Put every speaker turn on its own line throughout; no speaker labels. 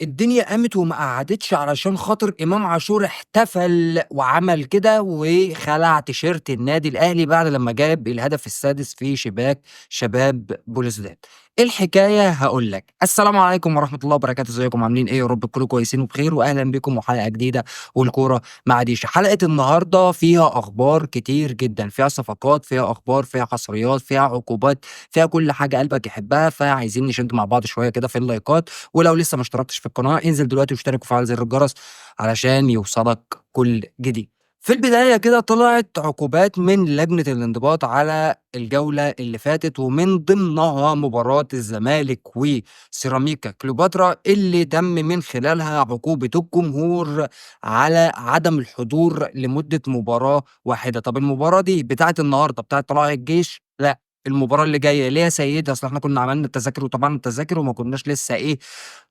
الدنيا قامت وما قعدتش علشان خاطر إمام عاشور احتفل وعمل كده وخلع تيشيرت النادي الأهلي بعد لما جاب الهدف السادس في شباك شباب بلوزداد. إيه الحكاية؟ هقول لك. السلام عليكم ورحمة الله وبركاته، ازيكم عاملين إيه؟ يا رب تكونوا كويسين وبخير، وأهلا بكم وحلقة جديدة والكورة مع ديشا. حلقة النهاردة فيها أخبار كتير جدا، فيها صفقات، فيها أخبار، فيها حصريات، فيها عقوبات، فيها كل حاجة قلبك يحبها. فعايزين نشد مع بعض شوية كده في اللايكات، ولو لسه ما اشتركتش في القناة انزل دلوقتي واشترك وفعل زر الجرس علشان يوصلك كل جديد. في البداية كده طلعت عقوبات من لجنة الانضباط على الجولة اللي فاتت، ومن ضمنها مباراة الزمالك وسيراميكا كليوباترا اللي تم من خلالها عقوبة الجمهور على عدم الحضور لمدة مباراة واحدة. طب المباراة دي بتاعت النهاردة بتاعت طلائع الجيش؟ لا، المباراة اللي جاية. ليه يا سيدي؟ أصل احنا كنا عملنا التذاكر وطبعا التذاكر وما كناش لسه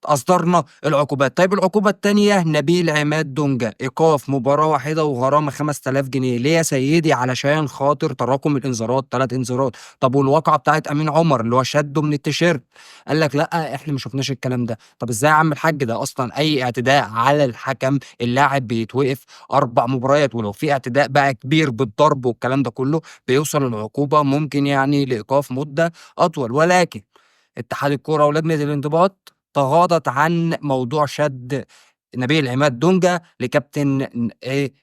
أصدرنا العقوبات. طيب العقوبة التانية نبيل عماد دونجا إيقاف مباراة واحدة وغرامة 5000 جنيه. ليه يا سيدي؟ علشان خاطر تراكم الإنذارات، 3 إنذارات. طب والواقعة بتاعت أمين عمر اللي هو شده من التيشيرت، قال لك لا إحنا ما شفناش الكلام ده. طب إزاي يا عم الحاج؟ ده أصلا أي اعتداء على الحكم اللاعب بيتوقف 4 مباريات، ولو في اعتداء بقى كبير بالضرب والكلام ده كله بيوصل العقوبة ممكن لإيقاف مدة أطول. ولكن اتحاد الكورة ولجنة الانضباط تغاضت عن موضوع شد نبيل عماد دونجا لكابتن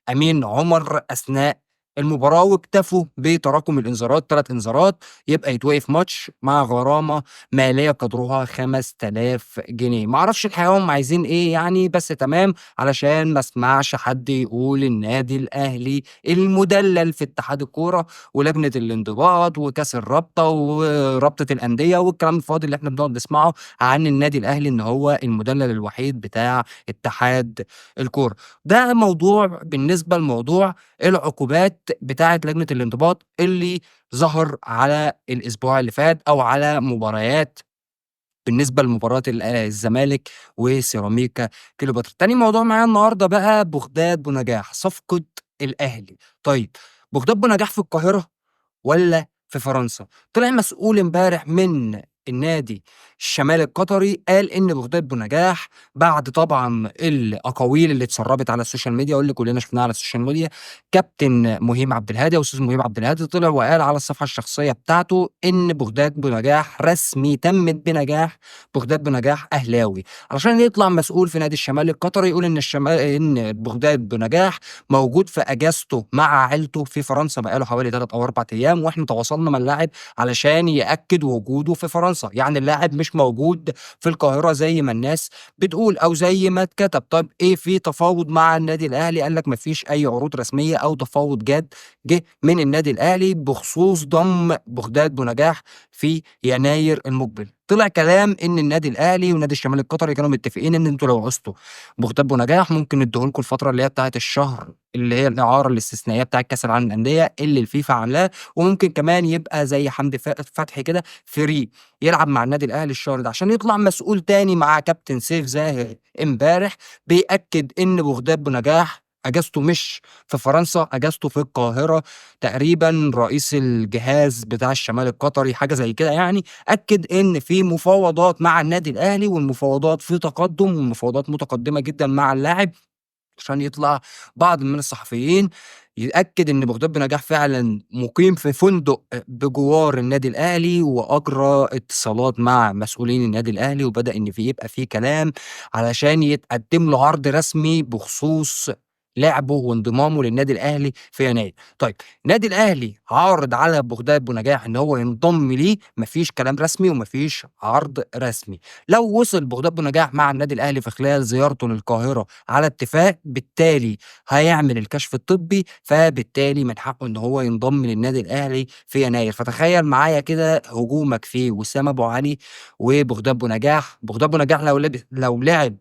أمين عمر أثناء المباراة، واكتفوا بتراكم الإنذارات، 3 إنذارات يبقى يتوقف ماتش مع غرامة مالية قدرها 5000 جنيه. ما أعرفش الحقيقة هم عايزين إيه يعني، بس تمام، علشان ما اسمعش حد يقول النادي الأهلي المدلل في اتحاد الكورة ولجنة الانضباط وكاس الرابطة ورابطة الأندية والكلام الفاضي اللي احنا بنقعد نسمعه عن النادي الأهلي إن هو المدلل الوحيد بتاع اتحاد الكورة. ده موضوع بالنسبة لموضوع العقوبات بتاعة لجنة الانضباط اللي ظهر على الأسبوع اللي فات أو على مباريات بالنسبة لمباراة الزمالك وسيراميكا كليوباترا. تاني موضوع معايا النهارده بقى بغداد بونجاح، صفقة الأهلي. طيب بغداد بونجاح في القاهرة ولا في فرنسا؟ طلع مسؤول امبارح من النادي الشمال القطري قال إن بغداد بونجاح بعد طبعاً الأقاويل اللي اتسربت على السوشيال ميديا واللي كلنا شفناها على السوشيال ميديا، كابتن مهيب عبد الهادي أو أستاذ مهيب عبد الهادي طلع وقال على الصفحة الشخصية بتاعته إن بغداد بونجاح رسمي تمت بنجاح بغداد بونجاح أهلاوي، علشان يطلع مسؤول في نادي الشمال القطري يقول إن بغداد بونجاح موجود في أجازته مع عيلته في فرنسا بقاله حوالي 3 أو 4 أيام، وإحنا تواصلنا مع اللاعب علشان يأكد وجوده في فرنسا، يعني اللاعب مش موجود في القاهرة زي ما الناس بتقول أو زي ما اتكتب. طب إيه في تفاوض مع النادي الأهلي؟ قال لك مفيش أي عروض رسمية أو تفاوض جاد جه من النادي الأهلي بخصوص ضم بغداد بونجاح في يناير المقبل. طلع كلام إن النادي الأهلي ونادي الشمال القطري كانوا متفقين إن أنتوا لو عوزتوا بغداد بونجاح ممكن نديهولكوا الفترة اللي هي بتاعة الشهر اللي هي الإعارة الاستثنائية بتاعة كأس العالم للأندية اللي الفيفا عاملاه، وممكن كمان يبقى زي حمدي فتحي كده free يلعب مع النادي الأهلي الشهر ده. عشان يطلع مسؤول تاني مع كابتن سيف زاهر امبارح بيأكد إن بغداد بونجاح أجازته مش في فرنسا، أجازته في القاهرة. تقريباً رئيس الجهاز بتاع الشمال القطري حاجة زي كده أكد إن في مفاوضات مع النادي الأهلي، والمفاوضات في تقدم والمفاوضات متقدمة جداً مع اللاعب، عشان يطلع بعض من الصحفيين يأكد إن بغداد بونجاح فعلاً مقيم في فندق بجوار النادي الأهلي، وأجرى اتصالات مع مسؤولين النادي الأهلي، وبدأ إن يبقى في كلام علشان يتقدم له عرض رسمي بخصوص لعبه وانضمامه للنادي الأهلي في يناير. طيب النادي الأهلي عارض على بغداد بونجاح إن هو ينضم ليه، مفيش كلام رسمي ومفيش عرض رسمي. لو وصل بغداد بونجاح مع النادي الأهلي في خلال زيارته للقاهرة على اتفاق، بالتالي هيعمل الكشف الطبي، فبالتالي من حقه إن هو ينضم للنادي الأهلي في يناير. فتخيل معايا كده هجومك في وسام أبو علي وبغداد بونجاح. بغداد بونجاح لو لعب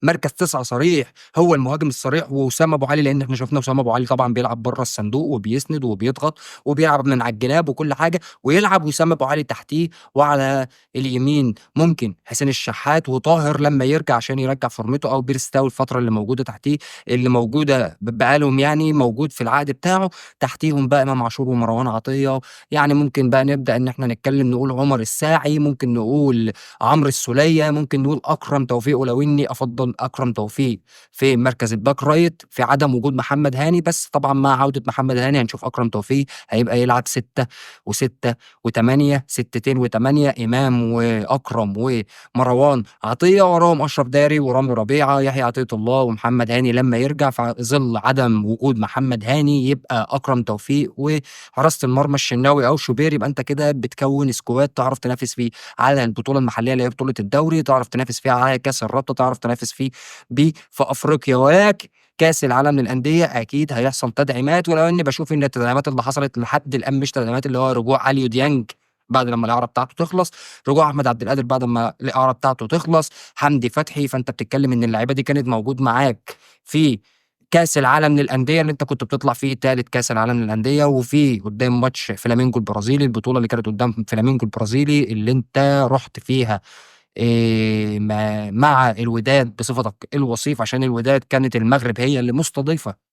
مركز 9 صريح هو المهاجم الصريح وأسامة أبو علي، لأن إحنا شفنا أسامة أبو علي طبعًا بيلعب برّه الصندوق وبيسند وبيضغط وبيلعب من على الجناب وكل حاجة، ويلعب وسام أبو علي تحتيه، وعلى اليمين ممكن حسين الشحات وطاهر لمّا يرجع عشان يرجع فورمته، أو بيرسي تاو الفترة اللي موجودة تحتيه اللي موجودة بقى لهم يعني موجود في العقد بتاعه، تحتيهم بقى إمام عاشور ومروان عطية. يعني ممكن بقى نبدأ إن إحنا نتكلم نقول عمر الساعي، ممكن نقول عمرو السولية، ممكن نقول أكرم توفيق، ولو إني أفضل أكرم توفيق في مركز ال back right في عدم وجود محمد هاني، بس طبعًا مع عودة محمد هاني هنشوف أكرم توفيق هيبقى يلعب 6 و6 و8، 6 و8، إمام وأكرم ومروان عطية، وراهم أشرف داري ورامي ربيعة، يحيى عطية الله ومحمد هاني لما يرجع. في ظل عدم وجود محمد هاني يبقى أكرم توفيق وحراسة المرمى الشناوي أو شوبير، يبقى أنت كده بتكون squad تعرف تنافس فيه على البطولة المحلية اللي هي بطولة الدوري، تعرف تنافس فيها على كأس الرابطة، تعرف تنافس فيه بيه في أفريقيا. ولكن كأس العالم للأندية أكيد هيحصل تدعيمات، ولو إني باشوف إن التدعيمات اللي حصلت لحد الآن مش تدعيمات، اللي هو رجوع أليو ديانج بعد لما الإعارة بتاعته تخلص، رجوع أحمد عبد القادر بعد ما الإعارة بتاعته تخلص، حمدي فتحي. فأنت بتتكلم إن اللعيبة دي كانت موجود معاك في كأس العالم للأندية اللي أنت كنت بتطلع فيه تالت كأس العالم للأندية، وفي قدام ماتش فلامينجو البرازيلي، البطولة اللي كانت قدام فلامينجو البرازيلي اللي أنت رحت فيها مع الوداد بصفتك الوصيف، عشان الوداد كانت المغرب هي اللي مستضيفة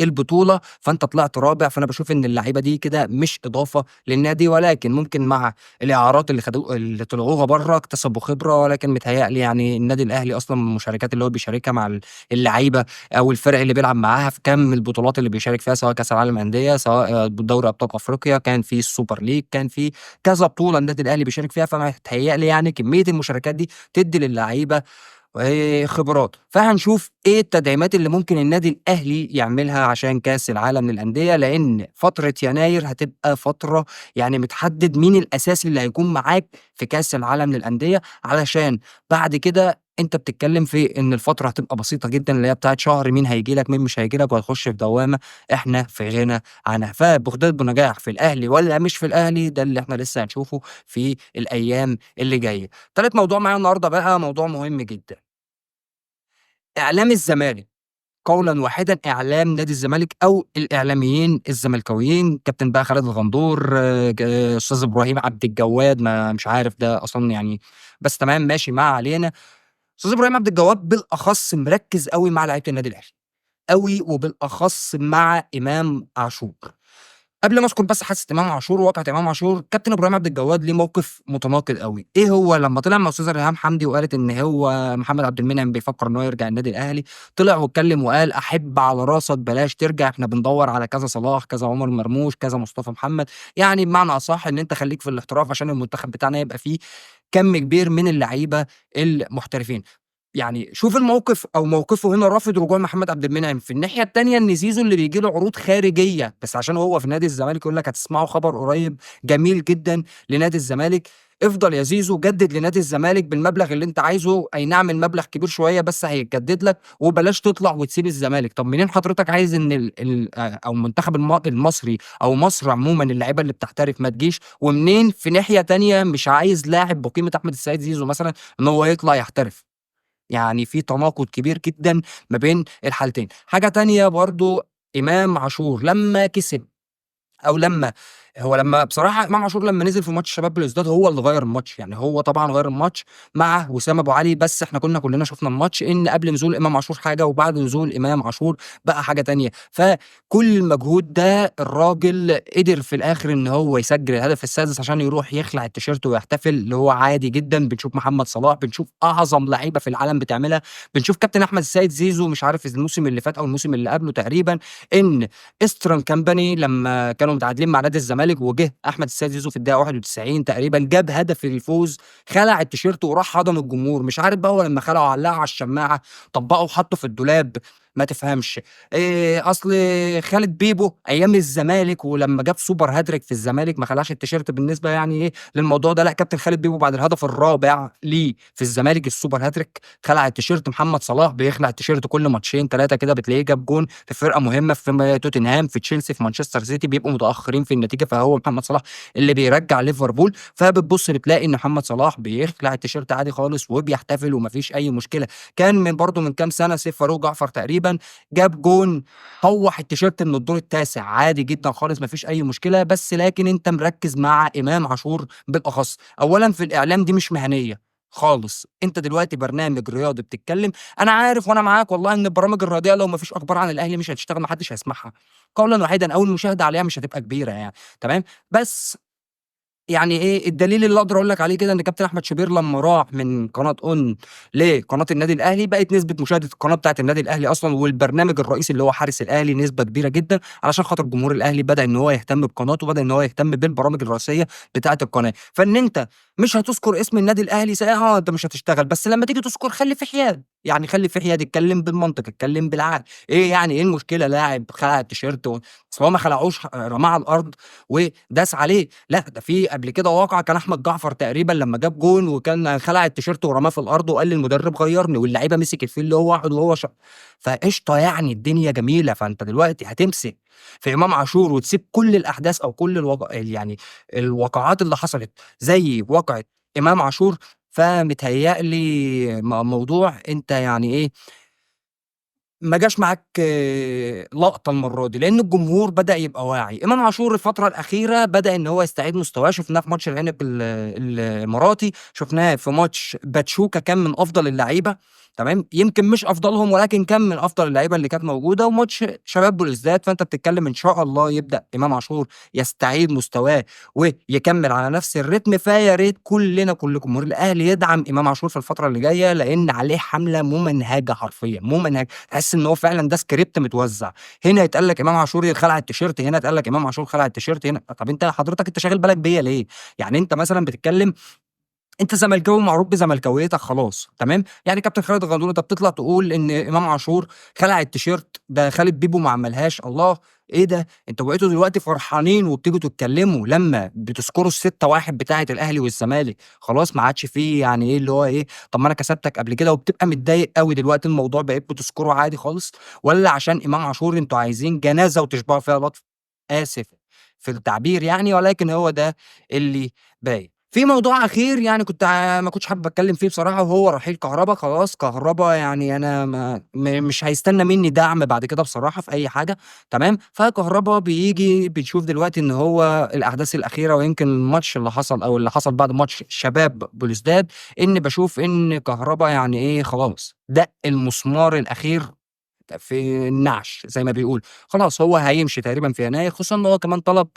البطولة، فأنت طلعت رابع. فأنا باشوف إن اللعيبة دي كده مش إضافة للنادي، ولكن ممكن مع الإعارات اللي طلعوها برّه اكتسبوا خبرة، ولكن متهيأ لي يعني النادي الأهلي أصلًا المشاركات اللي هو بيشاركها مع اللعيبة أو الفرق اللي بيلعب معاها في كم البطولات اللي بيشارك فيها، سواء كأس العالم للأندية، سواء دوري أبطال أفريقيا، كان في ال Super League، كان في كذا بطولة النادي الأهلي بيشارك فيها. فمتهيأ لي يعني كمية المشاركات دي تدّي للعيبة خبرات. فهنشوف إيه التدعيمات اللي ممكن النادي الأهلي يعملها عشان كأس العالم للأندية، لأن فترة يناير هتبقى فترة يعني متحدد مين الأساسي اللي هيكون معاك في كأس العالم للأندية، علشان بعد كده أنت بتتكلم في إن الفترة هتبقى بسيطة جدًا اللي هي بتاعة شهر، مين هييجي لك مين مش هييجي لك، وهتخش في دوامة إحنا في غنى عنها. فبغداد بونجاح في الأهلي والّا مش في الأهلي، ده اللي إحنا لسه هنشوفه في الأيام اللي جاية. تالت موضوع معايا النهارده بقى موضوع مهم جدًا. إعلام الزمالك قولًا واحدًا، إعلام نادي الزمالك أو الإعلاميين الزملكاويين، كابتن بقى خالد الغندور، أستاذ إبراهيم عبد الجواد، ما مش عارف ده أصلًا يعني، بس تمام ماشي ما علينا. أستاذ إبراهيم عبد الجواد بالأخص مركز أوي مع لعيبة النادي الأهلي، أوي، وبالأخص مع إمام عاشور. قبل ما أذكر بس حادثة إمام عاشور وواقعة إمام عاشور، كابتن إبراهيم عبد الجواد ليه موقف متناقض أوي. إيه هو؟ لما طلع مع أستاذة ريهام حمدي وقالت إن هو محمد عبد المنعم بيفكر إن هو يرجع النادي الأهلي، طلع واتكلم وقال أحب على راسك بلاش ترجع، إحنا بندور على كذا صلاح، كذا عمر مرموش، كذا مصطفى محمد، يعني بمعنى أصح إن أنت خليك في الاحتراف عشان المنتخب بتاعنا يبقى فيه كم كبير من اللعيبة المحترفين. يعني شوف الموقف أو موقفه هنا، رافض رجوع محمد عبد المنعم. في الناحية التانية إن زيزو اللي بيجي له عروض خارجية، بس عشان هو في نادي الزمالك يقول لك هتسمعوا خبر قريب جميل جدًا لنادي الزمالك، افضل يا زيزو جدد لنادي الزمالك بالمبلغ اللي أنت عايزه، أي نعم المبلغ كبير شوية بس هيتجدد لك، وبلاش تطلع وتسيب الزمالك. طب منين حضرتك عايز إن ال ال أو المنتخب المصري أو مصر عمومًا اللعيبة اللي بتحترف ما تجيش، ومنين في ناحية تانية مش عايز لاعب بقيمة أحمد السيد زيزو مثلًا إن هو يطلع يحترف؟ يعني في تناقض كبير جدًا ما بين الحالتين. حاجة تانية برضه، إمام عاشور لما كسب أو لما هو لما بصراحة إمام عاشور لما نزل في ماتش شباب بلوزداد هو اللي غيّر الماتش، يعني هو طبعًا غيّر الماتش مع وسام أبو علي، بس إحنا كنا كلنا شُفنا الماتش إن قبل نزول إمام عاشور حاجة وبعد نزول إمام عاشور بقى حاجة تانية. فكل المجهود ده الراجل قدر في الآخر إن هو يسجل الهدف السادس عشان يروح يخلع التيشيرت ويحتفل، اللي هو عادي جدًا. بنشوف محمد صلاح، بنشوف أعظم لعيبة في العالم بتعملها، بنشوف كابتن أحمد السيد زيزو مش عارف الموسم اللي فات أو الموسم اللي قبله تقريبًا إن إسترن كامباني لما كانوا متعادلين مع نادي الزمالك وجه أحمد السيد زيزو في الدقيقة 91 تقريبًا جاب هدف الفوز، خلع التيشيرت وراح حضن الجمهور، مش عارف بقى هو لما خلعه علقه على الشماعة، طبقه وحطه في الدولاب، ما تفهمش. أصل خالد بيبو أيام الزمالك ولمّا جاب super hat-trick في الزمالك ما خلعش التيشيرت بالنسبة يعني إيه للموضوع ده، لأ كابتن خالد بيبو بعد الهدف الرابع ليه في الزمالك ال super hat-trick خلع التيشيرت. محمد صلاح بيخلع التيشيرت كل ماتشين 3 كده بتلاقيه جاب جون في فرقة مهمة في توتنهام، في تشيلسي، في مانشستر سيتي، بيبقوا متأخرين في النتيجة فهو محمد صلاح اللي بيرجع ليفربول، فبتبُص بتلاقي إن محمد صلاح بيخلع التيشيرت عادي خالص وبيحتفل وما فيش أي مشكلة. كان من برضه من كام سنة سيف فاروق جعفر تقريبًا جاب جون طوّح التيشيرت من الدور التاسع عادي جدًا خالص ما فيش أي مشكلة، بس لكن أنت مركّز مع إمام عاشور بالأخص. أولًا في الإعلام دي مش مهنية خالص، أنت دلوقتي برنامج رياضي بتتكلم، أنا عارف وأنا معاك والله إن البرامج الرياضية لو ما فيش أخبار عن الأهلي مش هتشتغل، ما حدش هيسمعها، قولًا واحدًا أو المشاهدة عليها مش هتبقى كبيرة يعني، تمام؟ بس يعني إيه الدليل اللي أقدر أقول لك عليه كده إن كابتن أحمد شوبير لمّا راح من قناة ON لقناة النادي الأهلي بقت نسبة مشاهدة القناة بتاعة النادي الأهلي أصلًا والبرنامج الرئيسي اللي هو حارس الأهلي نسبة كبيرة جدًا، علشان خاطر جمهور الأهلي بدأ إن هو يهتم بقناته وبدأ إن هو يهتم بالبرامج الرئيسية بتاعة القناة، فإن أنت مش هتذكر اسم النادي الأهلي آه أنت مش هتشتغل، بس لمّا تيجي تذكر خلّي في حياد، يعني خلّي في حياد، اتكلم بالمنطق، اتكلم بالعقل، إيه يعني إيه المشكلة لاعب خلع التيشيرت أصل هو ما خلعوش رماه على الأرض وداس عليه، لأ ده في قبل كده واقعة كان أحمد جعفر تقريبًا لمّا جاب جون وكان خلع التيشيرت ورماه في الأرض وقال للمدرب غيّرني، واللعيبة مسكت فيه اللي هو واحد وهو فقشطة يعني الدنيا جميلة. فأنت دلوقتي هتمسك في إمام عاشور وتسيب كل الأحداث أو كل يعني الوقعات اللي حصلت زي واقعة إمام عاشور، فمتهيأ لي موضوع أنت يعني إيه ما جاش معاك لقطة المرة دي، لأن الجمهور بدأ يبقى واعي. إمام عاشور الفترة الأخيرة بدأ إن هو يستعيد مستواه، شفناه في ماتش العنب الإماراتي، شفناه في ماتش باتشوكا كان من أفضل اللعيبة، تمام؟ يمكن مش أفضلهم ولكن كان من أفضل اللعيبة اللي كانت موجودة، وماتش شباب بلوزداد. فأنت بتتكلم إن شاء الله يبدأ إمام عاشور يستعيد مستواه ويكمل على نفس الريتم. فيا ريت كلنا كل جمهور الأهلي يدعم إمام عاشور في الفترة اللي جاية، لأن عليه حملة ممنهجة حرفيًا، ممنهجة، تحس إن هو فعلًا ده سكريبت متوزع، هنا يتقال لك إمام عاشور خلع التيشيرت، هنا يتقال لك إمام عاشور خلع التيشيرت، هنا طب أنت حضرتك أنت شاغل بالك بيا ليه؟ يعني أنت مثلًا بتتكلم أنت زملكاوي معروف بزملكاويتك خلاص، تمام؟ يعني كابتن خالد الغندور أنت بتطلع تقول إن إمام عاشور خلع التيشيرت، ده خالد بيبو ما عملهاش، الله إيه ده؟ أنتوا بقيتوا دلوقتي فرحانين وبتيجوا تتكلموا لما بتذكروا ال6-1 بتاعة الأهلي والزمالك، خلاص ما عادش فيه يعني إيه اللي هو إيه، طب ما أنا كسبتك قبل كده، وبتبقى متضايق أوي دلوقتي الموضوع بقيت بتذكره عادي خالص، ولا عشان إمام عاشور أنتوا عايزين جنازة وتشبعوا فيها لطف؟ آسف في التعبير يعني، ولكن هو ده اللي باين. في موضوع أخير يعني كنت ما كنتش حابب أتكلم فيه بصراحة، وهو رحيل كهربا. خلاص كهربا يعني أنا ما مش هيستنى مني دعم بعد كده بصراحة في أي حاجة، تمام؟ فكهربا بيجي بنشوف دلوقتي إن هو الأحداث الأخيرة، ويمكن الماتش اللي حصل أو اللي حصل بعد ماتش شباب بلوزداد، إن بشوف إن كهربا يعني إيه خلاص دق المسمار الأخير في النعش زي ما بيقول، خلاص هو هيمشي تقريبًا في يناير، خصوصًا إن هو كمان طلب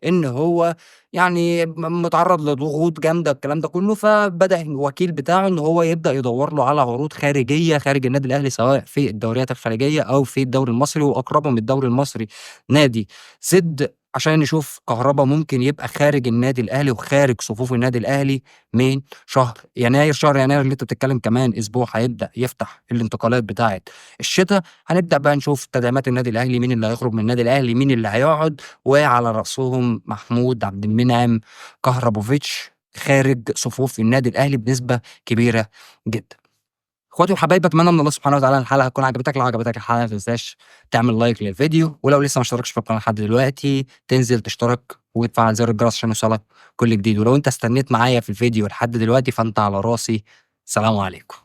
إن هو يعني متعرض لضغوط جامدة الكلام ده كله، فبدأ الوكيل بتاعه إن هو يبدأ يدور له على عروض خارجية خارج النادي الأهلي، سواء في الدوريات الخارجية أو في الدوري المصري، وأقربهم الدوري المصري نادي سد، عشان نشوف كهربا ممكن يبقى خارج النادي الأهلي وخارج صفوف النادي الأهلي من شهر يناير. شهر يناير اللي أنت بتتكلم كمان أسبوع هيبدأ يفتح الانتقالات بتاعة الشتاء، هنبدأ بقى نشوف تدعيمات النادي الأهلي، مين اللي هيخرج من النادي الأهلي، مين اللي هيقعد، وعلى رأسهم محمود عبد المنعم كهربوفيتش خارج صفوف النادي الأهلي بنسبة كبيرة جدا. اخواتي وحبايبي، اتمنى من الله سبحانه وتعالى ان الحلقة تكون عجبتك. لو عجبتك الحلقة ما تنساش تعمل like للفيديو، ولو لسه ما اشتركتش في القناة لحد دلوقتي تنزل تشترك وتفعل زر الجرس عشان يوصلك كل جديد. ولو انت استنيت معايا في الفيديو لحد دلوقتي فانت على راسي. سلام عليكم.